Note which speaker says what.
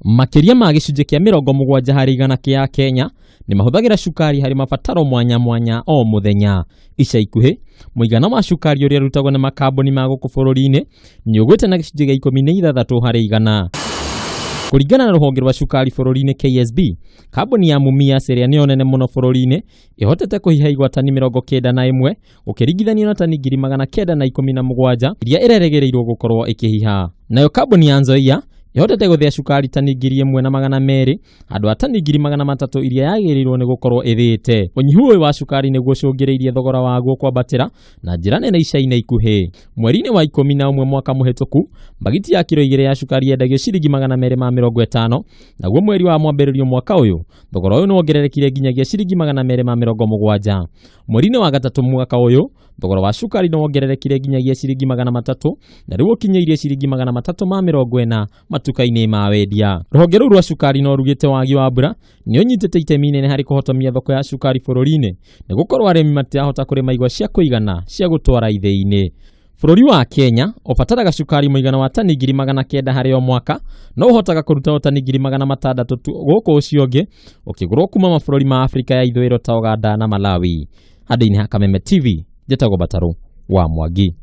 Speaker 1: Makĩria ma gĩcunjĩ kĩa 70% kĩa Akenya nĩ mahũthagĩra cukari harĩ mabataro mwanya mwanya o mũthenya. Ica ikuhĩ, mũigana wa cukari ũrĩa ũrutagwo nĩ makambuni ma gũkũ bũrũri-inĩ nĩ ũgwĩte na gĩcunjĩ gĩa 16%. Kũringana na rũhonge rwa cukari bũrũri-inĩ KSB, kambuni ya Mumias ĩrĩa nĩyo nene mũno bũrũri-inĩ ĩhotete kũhiha igwa tani 91 ũkĩringithanio na tani 917 iria ĩrerĩgĩrĩirwo gũkorwo ĩkĩhiha. Nayo kambuni ya Nzoia ĩhotete gũthĩa cukari tani 1200 handũ ha tani 300,000 iria yagĩrĩirwo nĩ gũkorwo ĩthĩĩte. Ũnyihu ũyũ wa cukari nĩguo ũcũngĩrĩirie thogora waguo kwambatĩra na njĩra nene ica-inĩ ikuhĩ. Mweri-inĩ wa 11 mwaka mũhĩtũku, mbagiti ya kiro 2 ya cukari yendagio ciringi 250, naguo mweri wa mwambĩrĩrio mwaka ũyũ thogora ũyũ nĩwongererekire nginyagia ciringi 270. Mweri-inĩ wa gatatũ mwaka ũyũ, thogora wa cukari nĩwongererekire nginyagia ciringi 300 na rĩu ũkinyĩirie ciringi 340 matuka-inĩ ma wendia. Rũhonge rũu rwa cukari no rugĩte wagi wa mbura nĩ ũnyitĩte itemi inene harĩ kũhotomia thoko ya cukari bũrũri-inĩ nĩ gũkorwo arĩmi matirahota kũrĩma igwa cia kũigana cia gũtwara ithĩi-inĩ. Bũrũri wa Kenya ũbataraga cukari mũigana wa tani 900,000 harĩ o mwaka, no ũhotaga kũruta o tani 600,000 tu gũkũ ũcio ũngĩ ũkĩgũrwo kuma mabũrũri ma Afrika ya ithũĩro ta Uganda na Malawi. Handũ-inĩ ha Kameme TV, njĩtagwo Batarũ wa Mwangi.